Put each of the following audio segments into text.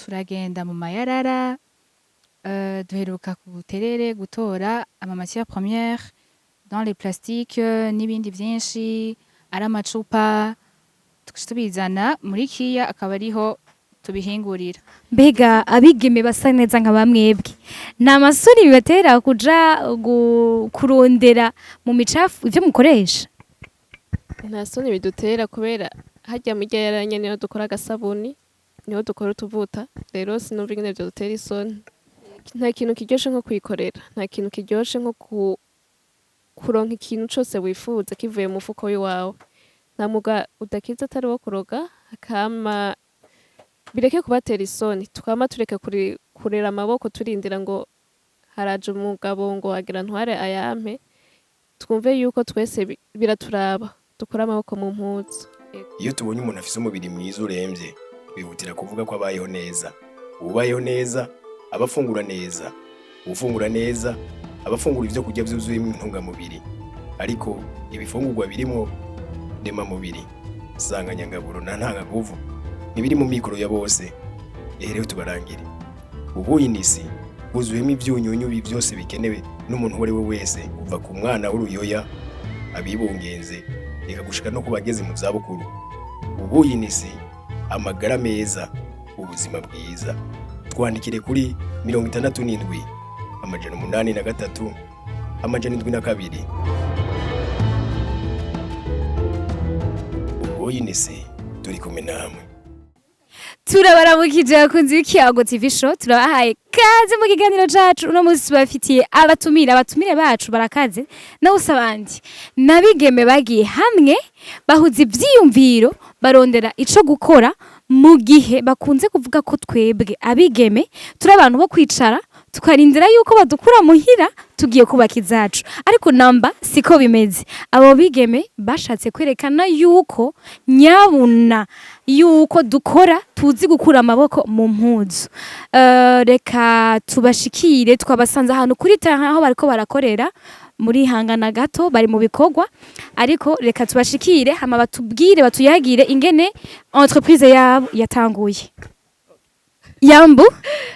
Turagenda mu mayarara, duheruka ku Buterere gutora ama matières premières dans les plastiques n'ibindi vyinshi, ari amacupa, tugaca tubizana muri Kiya, akaba ariho tubihingurira. Mbega abigeme basa neza nka bamwebwe, nta masoni bibatera kuja kurondera mu micafu ivyo mukoresha? Nta soni bidutera, kubera harya murya yaranye niho dukora agasabuni, niho dukora utuvuta. Rero sinumva ingene vyodutera isoni. Nta kintu kiryoshe nko kwikorera, nta kintu kiryoshe nko kuronka ikintu cose wifuza kivuye mu mufuko w'iwawe. Nta mwuga udakiza atari uwo kuroga. Kama bireke kubatera isoni, twama tureke kurera amaboko turindira ngo haraje umugabo ngo agira ntware ayampe. Twumve yuko twese biraturaba, dukure amaboko mu mpuzu. Iyo tubonye umuntu afise umubiri mwiza uremvye, twihutira kuvuga ko abayeho neza. Uwubayeho neza aba afungura neza, uwufungura neza aba afungura ivyo kurya vyuzuyemwo intungamubiri. Ariko ibifungurwa birimwo ndemamubiri, nsanganyangaburo na ntanganguvu ntibiri mu mikoro ya bose. Ehe rero tubarangire ubuyinisi bwuzuyemo ivyunyunyu vyose bikenewe n'umuntu uwo ari we wese, kuva ku mwana w'uruyoya, abibungenze, reka gushika no ku bageze mu zabukuru. Ubuyinisi, amagara meza, ubuzima bwiza. Twandikire kuri 67 803 702. Ubuyinisi, turi kumwe namwe. Turabaramukije abakunzi b'Ikiyago TV Show, turabahaye kaze mu kiganiro cacu. Uno munsi tubafitiye abatumire. Abatumire bacu barakaze nawe abandi n'abigeme bagiye hamwe, bahuza ivyiyumviro, barondera ico gukora, mu gihe bakunze kuvuga ko twebwe abigeme turi abantu bo kwicara tukarindira yuko badukura muhira tugiye kubaka izacu, ariko namba siko bimeze. Abo bigeme bashatse kwerekana yuko nyabuna yuko dukora, tuzi gukura amaboko mu mpuzu. Reka tubashikire. Twabasanze ahantu kuri terrain aho bariko barakorera muri hangana gato, bari mu bikorwa, ariko reka tubashikire hama batubwire, batuyagire ingene entreprise yabo yatanguye. Yambu.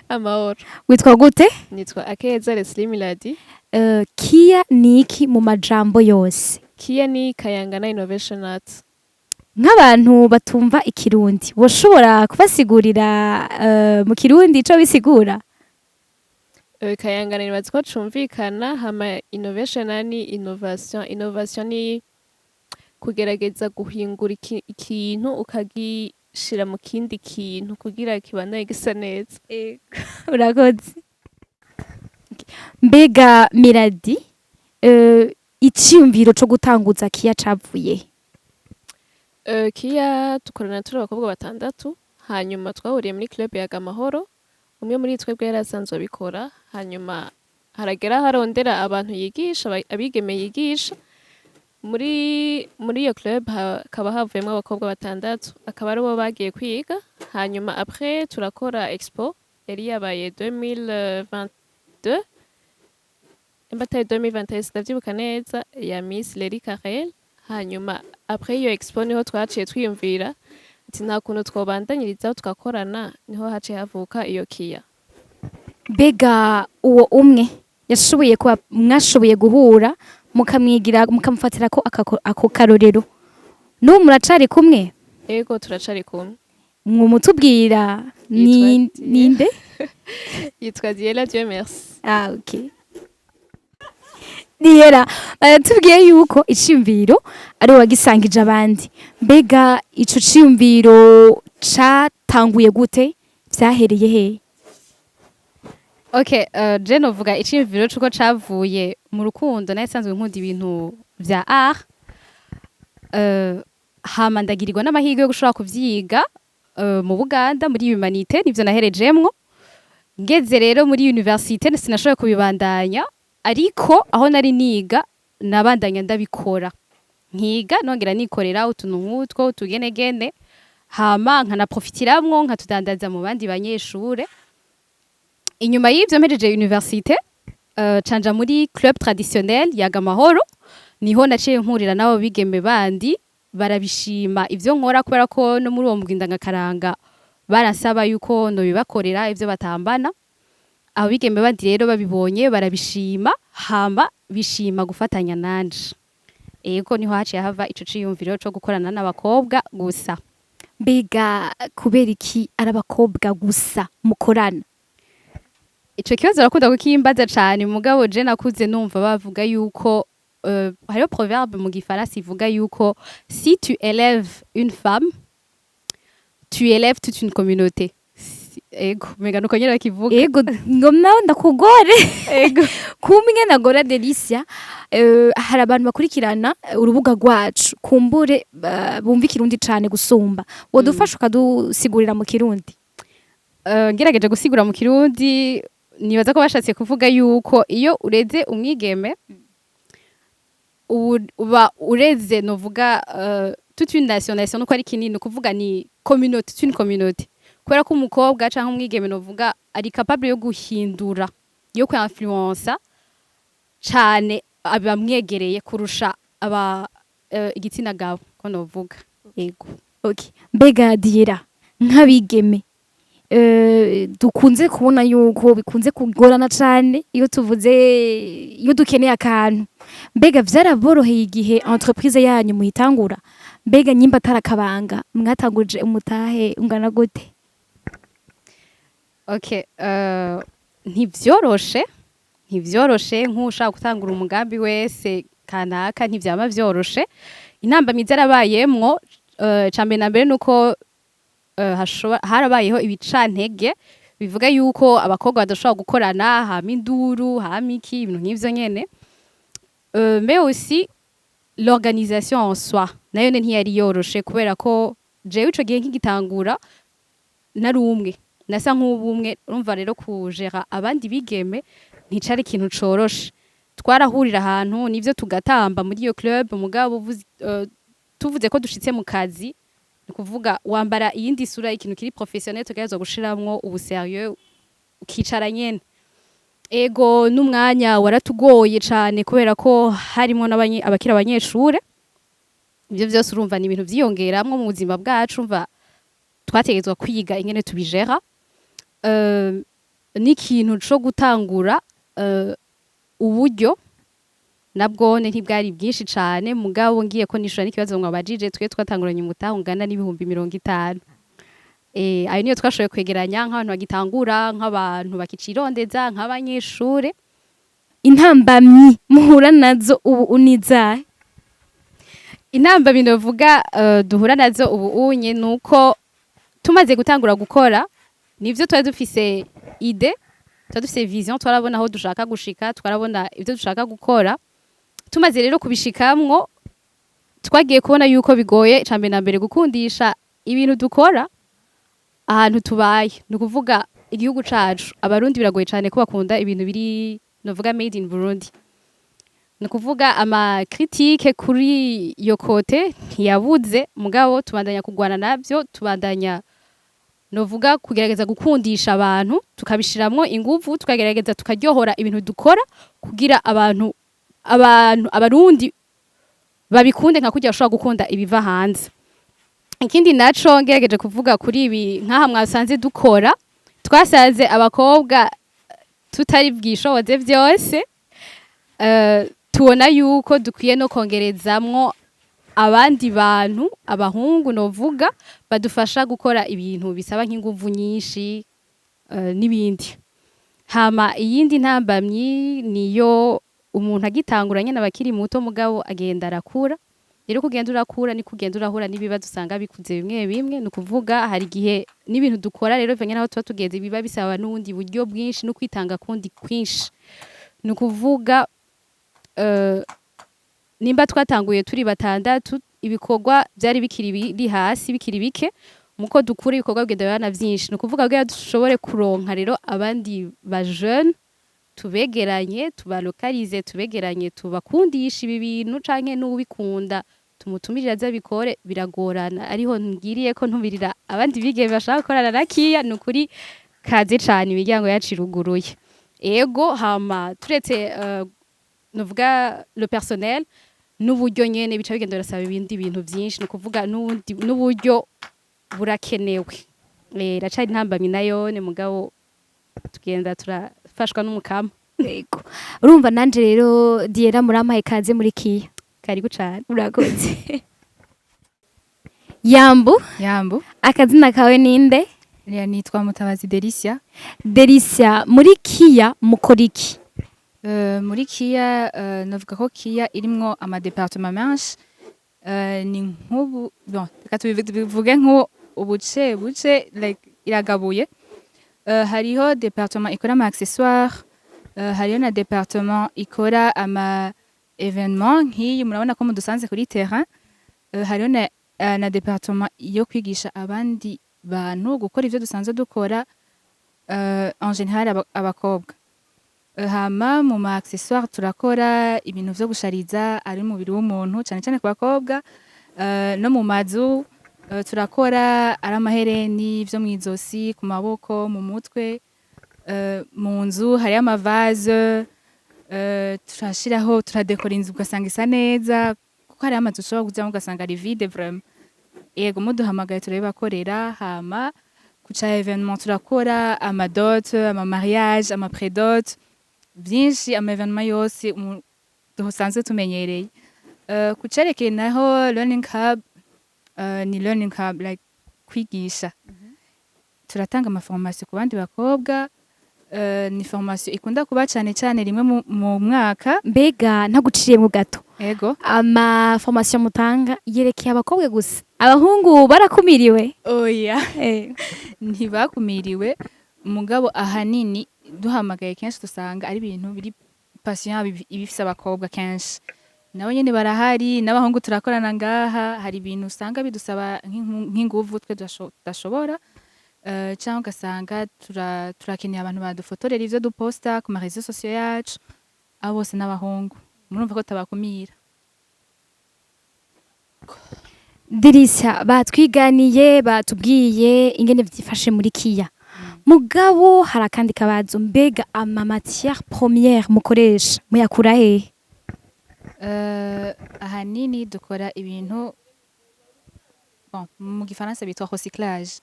Amahoro. Witwa gute? Nitwa Akeza Leslie Miladi. Kia ni iki mu majambo yose? Kiya ni Kayangana Innovation Art. Nk'abantu batumva ikirundi, woshobora kubasigurira mu kirundi ico bisigura? Kayangana nibaza ko cumvikana, hama innovation ni innovation. Innovation ni kugerageza guhingura ikintu ukagishira mu kindi kintu kugira kibandanye gisa neza. Urakoze. Mbega Miradi, iciyumviro co gutanguza Kiya cavuye? Kiya dukorana turi abakobwa batandatu, hanyuma twahuriye muri club ya Gamahoro. Umwe muri twebwe yari asanzwe abikora, hanyuma haragera aho arondera abantu yigisha, abigeme yigisha. Muri iyo club hakaba havuyemo abakobwa batandatu, akaba aribo bagiye kwiga. Hanyuma après turakora expo yari yabaye 2022, nimba atari 2021, sindavyibuka neza, ya Miss Leri Carrel. Hanyuma après iyo expo niho twaciye twiyumvira ati nta kuntu twobandanyirizaho tugakorana. Niho haciye havuka iyo Kiya. Mbega uwo umwe yashoboye kuba mwashoboye guhura, mukamwigira, mukamufatira ko ako karorero, n'ubu muracari kumwe? Ego, turacari kumwe. Mwumutubwira ni Yitwa ninde? Yitwa Diela Dieu merci. Ah, okay. Diela, baratubwiye yuko iciyumviro ari wagisangije abandi. Mbega ico ciyumviro catanguye gute? Vyahereye he? Okay, je novuga iciyumviro cuko cavuye mu rukundo. Naye sanzwe nkunda ibintu vya art. Hama ndagirirwa n'amahirwe yo gushobora kuvyiga mu Buganda muri humanité, nivyo naherejemwo. Ngeze rero muri université sinashoboye kubibandanya, ariko aho nari niga nabandanya ndabikora, nkiga nongera nikorera utuntu nk'utwo utugenegene, hama nkanaprofitiramwo nkatudandaza mu bandi banyeshure. Inyuma y'ivyo, mpejeje université, canja muri club traditionnel ya Gamahoro. Niho naciye mpurira n'abo bigeme bandi, barabishima ivyo nkora, kubera ko no muri uwo mugwi ndangakaranga Baransaba yuko nobibakorera ivyo batambana. Abo bigeme bandi rero babibonye barabishima, hama bishima gufatanya nanje. Ego, niho haciye hava ico ciyumviro co gukorana n'abakobwa gusa. Mbega kubera iki ari abakobwa gusa mukorana? Ico kibazo barakunda kukimbaza cane, mugabo je nakuze numva bavuga yuko hariho proverbe mu gifaransa ivuga yuko si tu élèves une femme, tu élèves toute une communauté. Ego, mega nuko nyene bakivuga. Ego, ngo nawe ndakugore. Ego. Kumwe na Gora Delicia, hari abantu bakurikirana urubuga rwacu kumbure bumva ikirundi cane gusumba. Wodufasha ukadusigurira mu kirundi? Ngerageje gusigura mu kirundi, nibaza ko bashatse kuvuga yuko iyo ureze umwigeme, uba ureze, novuga, toute une nation. Nation nuko ari kinini, ukuvuga ni communauté, toute une communauté, kubera ko umukobwa canke umwigeme, novuga, ari capable yo guhindura, yo kuinfluença cane abamwegereye kurusha aba igitsina gabo, ko novuga. Yego. Okay. Mbega Diera, nk'abigeme dukunze kubona yuko bikunze kugorana cane iyo tuvuze, iyo dukeneye akantu, mbega vyaraboroheye igihe entreprise yanyu muyitangura? Mbega nyimba atari akabanga, mwatanguje umutahe ungana gute? Okay, ntivyoroshe, ntivyoroshe. Nk'ushaka gutangura umugambi wese kanaka, ntivyama vyoroshe. Intambamyi zarabayemwo. Ca mbere na mbere nuko harabayeho ibicantege bivuga yuko abakobwa badashobora gukorana, hama induru, hama iki, ibintu nk'ivyo nyene. Mais aussi l'organisation en soi nayo ntiyari yoroshe, kubera ko jewe ico gihe nkigitangura nari umwe, nasa nk'ubumwe. Urumva rero kujera abandi bigeme nticari ikintu coroshe. Twarahurira ahantu nivyo, tugatamba muri iyo club, mugabo tuvuze ko dushitse mu kazi, ni kuvuga wambara iyindi sura, ikintu kiri professionnel, tugeragezwa gushiramwo ubu sérieux, ukicara nyene. Ego, n'umwanya waratugoye cane, kubera ko harimwo abakiri abanyeshure. Ivyo vyose urumva ni ibintu vyiyongeramwo mu buzima bwacu. Urumva twategetswe kwiga ingene tubijera. N'ikintu co gutangura, uburyo nabwone ntibwari bwinshi cane. Mugabo ngiye ko nishura n'ikibazo mwabajije, twe twatanguranye umutahe ungana n'50,000. Ayo niyo twashoboye kwegeranya nk'abantu bagitangura, nk'abantu bakicirondeza, nk'abanyeshure. Intambamyi muhura nazo ubu unizahe? Intambamyi novuga duhura nazo ubu unye nuko tumaze gutangura gukora, nivyo, twari dufise idée, twari dufise vision, twarabona aho dushaka gushika, twarabona ivyo dushaka gukora. Tumaze rero kubishikamwo, twagiye kubona yuko bigoye, ca mbere na mbere, gukundisha ibintu dukora ahantu tubaye, ni ukuvuga igihugu cacu. Abarundi biragoye cane ko bakunda ibintu biri, novuga, made in Burundi. Ni ukuvuga ama critique kuri iyo côté ntiyabuze, mugabo tubandanya kugwana navyo, tubandanya, novuga, kugerageza gukundisha abantu, tukabishiramwo inguvu, tukagerageza tukaryohora ibintu dukora kugira abantu abarundi babikunde nka kurya bashobora gukunda ibiva hanze. Ikindi naco ngerageje kuvuga kuri ibi, nk'aha mwasanze dukora, twasanze abakobwa tutari bwishoboze vyose. Tubona yuko dukwiye no kongerezamwo abandi bantu, abahungu novuga, badufasha gukora ibintu bisaba nk'inguvu nyinshi n'ibindi. Hama iyindi ntambamyi niyo umuntu agitangura nyene abakiri muto, mugabo agenda arakura. Rero uko ugenda urakura niko ugenda urahura n'ibibazo usanga bikuze bimwe bimwe. Ni ukuvuga hari igihe n'ibintu dukora rero, bivanye n'aho tuba tugeze, biba bisaba n'ubundi buryo bwinshi no kwitanga kundi kwinshi. Ni ukuvuga nimba twatanguye turi batandatu, ibikorwa vyari bikiri biri hasi, bikiri bike, muko dukura ibikorwa bigenda biba na vyinshi. Ni ukuvuga kugira dushobore kuronka rero abandi ba jeune, tubegeranye, tubalokalize, tubegeranye, tubakundishe ibi bintu, canke n'uwubikunda tumutumirire aze abikore, biragorana. Ariho ngiriye ko ntumirira abandi bigeme bashaka gukorana na Kiya, ni ukuri kaze cane, imiryango yacu iruguruye. Ego, hama turetse novuga le personnel n'uburyo nyene, bica bigenda birasaba ibindi bintu vyinshi. Ni ukuvuga n'ubundi n'uburyo burakenewe. Iracari intambamyi nayone, mugabo tugenda turafashwa n'Umukama. Yego. Urumva nanje rero, Diera, murampaye kaze muri KIA. Karibu cane. Urakoze. Yambu. Yambu. Akazina kawe ninde? Nitwa Mutabazi Delicia. Delicia, muri KIA mukora iki? Muri KIA, novuga ko KIA irimwo ama département menshi. Ni nk'ubu, bon, reka tubivuge nk'ubu ubuce buce, like iragabuye. Hariho département ikora ama accessoires, hariho na département ikora ama événement nk'iyi murabona ko mudusanze kuri terrain. Hariho na département yo kwigisha abandi bantu gukora ivyo dusanzwe dukora, en général abakobwa. Hama mu ma accessoires turakora ibintu vyo gushariza ari umubiri w'umuntu, cane cane ku bakobwa, no mu mazu turakora ari amahereni vyo mw'izosi, ku maboko, mu mutwe. Mu nzu hariyo ama vase, turashiraho, turadekora inzu ugasanga isa neza, kuko hariyo amazu ushobora kujamwo ugasanga ari vide vraiment. Yego, muduhamagaye turabibakorera. Hama kuca événement turakora ama dot, ama mariage, ama pré-dot, vyinshi, ama événement yose dusanzwe tumenyereye. Ku cerekeye naho learning hub, ni learning hub like kwigisha. Turatanga ama formation ku bandi bakobwa. Ni formation ikunda kuba cane cane rimwe mu mwaka. Mbega ntaguciriyemwo gato? Ego. Ama formation mutanga yerekeye abakobwa gusa, abahungu barakumiriwe? Oya, ntibakumiriwe, mugabo ahanini duhamagaye kenshi dusanga ari ibintu biri passion ibifise abakobwa kenshi. Nabo nyene barahari, n'abahungu turakorana ngaha. Hari ibintu usanga bidusaba nk'inguvu twe tudashobora, canke ugasanga turakeneye abantu badufotorera ivyo duposta ku ma réseaux sociaux yacu. Abo bose n'abahungu, murumva ko tabakumira. Dirisa, batwiganiye, batubwiye ingene vyifashe muri KIA, mugabo hari akandi kabazo: mbega ama matière première mukoresha muyakura hehe? Ahanini dukora ibintu, bon, mu gifaransa bitwa recyclage,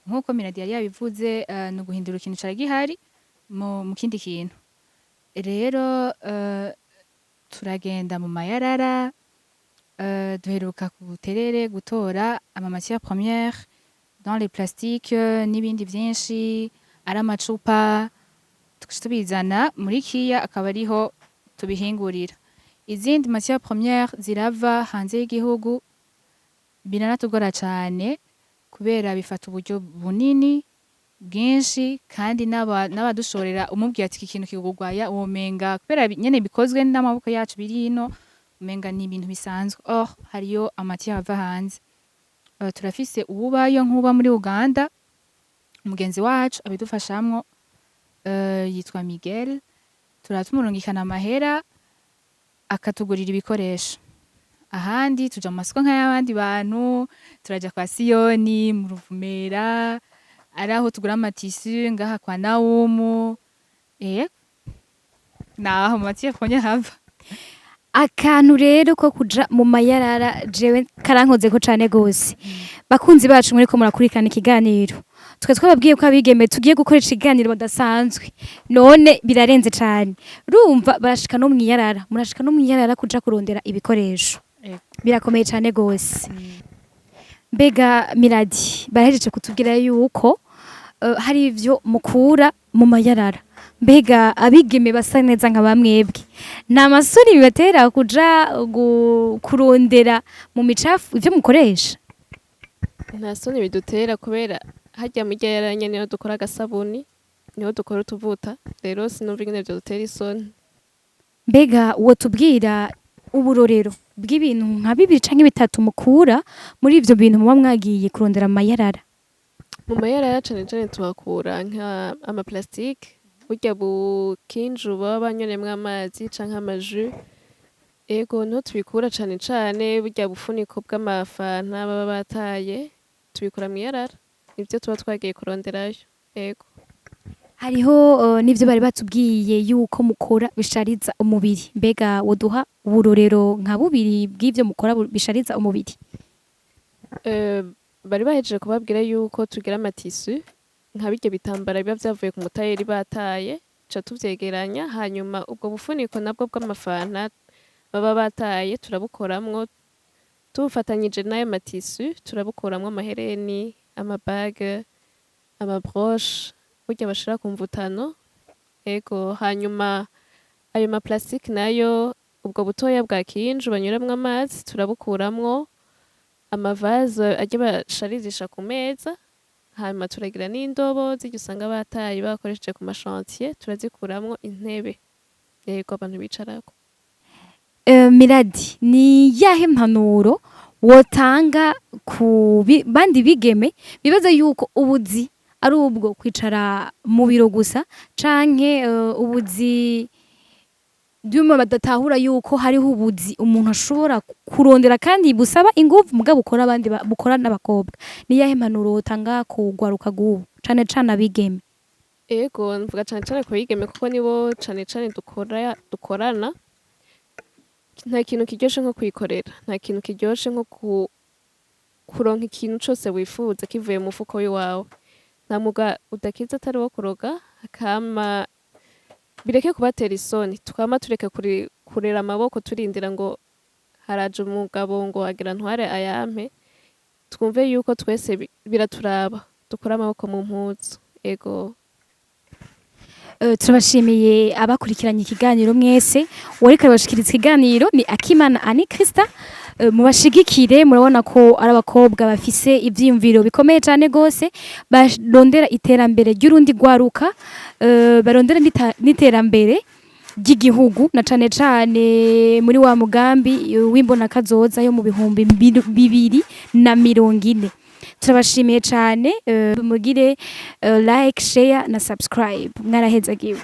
nk'uko Miradi yari yabivuze. Ni uguhindura ikintu cari gihari mu kindi kintu. Rero turagenda mu mayarara. Duheruka ku Buterere gutora ama matière première dans les plastiques n'ibindi vyinshi, ari amacupa, tugaca tubizana muri KIA, akaba ariho tubihingurira. Izindi matière première zirava hanze y'igihugu. Biranatugora cane kubera bifata uburyo bunini bwinshi, kandi n'abadushorera umubwiye ati iki kintu kigurwaya, womenga kubera nyene bikozwe n'amaboko yacu biri ino, umenga ni ibintu bisanzwe. Or hariyo ama matière ava hanze. Turafise uwubayo, nk'uba muri Uganda, umugenzi wacu abidufashamwo, yitwa Miguel. Turatumurungikana amahera akatugurira ibikoresho. Ahandi tuja mu masoko nk'ay'abandi bantu, turaja kwa Siyoni mu Ruvumera, ari aho tugura ama tissu, ngaha kwa Nawumu. Naho mu matière première hava. Akantu rero ko kuja mu mayarara jewe karankozeko cane gose. Bakunzi bacu muriko murakurikirana ikiganiro, twe twababwiye ko abigeme tugiye gukoresha ikiganiro badasanzwe, none birarenze cane. Urumva barashika no mwiyarara, murashika no mwiyarara kuja kurondera ibikoresho. Ego. Birakomeye cane gose. Mbega Miradi, barahejeje kutubwira yuko hari ivyo mukura mu mayarara. Mbega abigeme basa neza nka bamwebwe, nta masoni bibatera kuja kurondera mu micafu ivyo mukoresha? Nta soni bidutera, kubera harya murya yaranye niho dukora agasabuni, niho dukora utuvuta. Rero sinumva ingene vyodutera isoni. Mbega wotubwira uburorero bw'ibintu nka bibiri canke bitatu mukura muri ivyo bintu muba mwagiye kurondera mu mayarara? Mu mayarara cane cane tuhakura nka ama plastique, burya bukinju baba banywereyemwo amazi canke ama jus. Ego, niho tubikura cane cane. Burya bufuniko bw'amafanta baba bataye, tubikura mw'iyarara, nivyo tuba twagiye kuronderayo, ego. Hariho n'ivyo bari batubwiye yuko mukora bishariza umubiri. Mbega woduha uburorero nka bubiri bw'ivyo mukora bishariza umubiri? Bari bahejeje kubabwira yuko tugira ama tissus, nka birya bitambara biba vyavuye ku mutayeri bataye, tuca tuvyegeranya. Hanyuma ubwo bufuniko nabwo bw'amafanta baba bataye turabukoramwo, tubufatanyije n'ayo ma tissus turabukoramwo amahereni, ama bagues, ama broches burya bashira ku mvutano. Ego, hanyuma ayo ma plastique nayo, ubwo butoya bwa kinju banyuramwo amazi, turabukuramwo ama vases arya basharizisha ku meza. Hanyuma turagira n'indobo zirya usanga bataye bakoresheje ku ma chantiers, turazikuramwo intebe, yego, abantu bicarako. Miradi, ni yahe mpanuro wotanga ku bandi bigeme bibaza yuko ubuzi ari ubwo kwicara mu biro gusa, canke ubuzi byuma badatahura yuko hariho ubuzi umuntu ashobora kurondera kandi busaba inguvu, mugabo bukora abandi bukora n'abakobwa? Ni yahe mpanuro wotanga ku rwaruka rw'ubu, cane cane abigeme? Ego, mvuga cane cane ku bigeme kuko nibo cane cane dukora, dukorana. Nta kintu kiryoshe nko kwikorera, nta kintu kiryoshe nko kuronka ikintu cose wifuza kivuye mu mufuko w'iwawe. Nta mwuga udakiza atari uwo kuroga. Kama bireke kubatera isoni, twama tureke kurera amaboko turindira ngo haraje umugabo ngo agira ntware ayampe. Twumve yuko twese biraturaba, dukure amaboko mu mpuzu. Ego. Turabashimiye abakurikiranye ikiganiro mwese. Uwariko arabashikiriza ikiganiro ni Akimana Ani Krista. Mubashigikire, murabona ko ari abakobwa bafise ivyiyumviro bikomeye cane gose, barondera iterambere ry'urundi rwaruka, barondera n'iterambere ry'igihugu, na cane cane muri wa mugambi w'imbonakazoza yo mu 2040. Turabashimiye cane. Mugire like, share na subscribe. Mwarahezagiwe.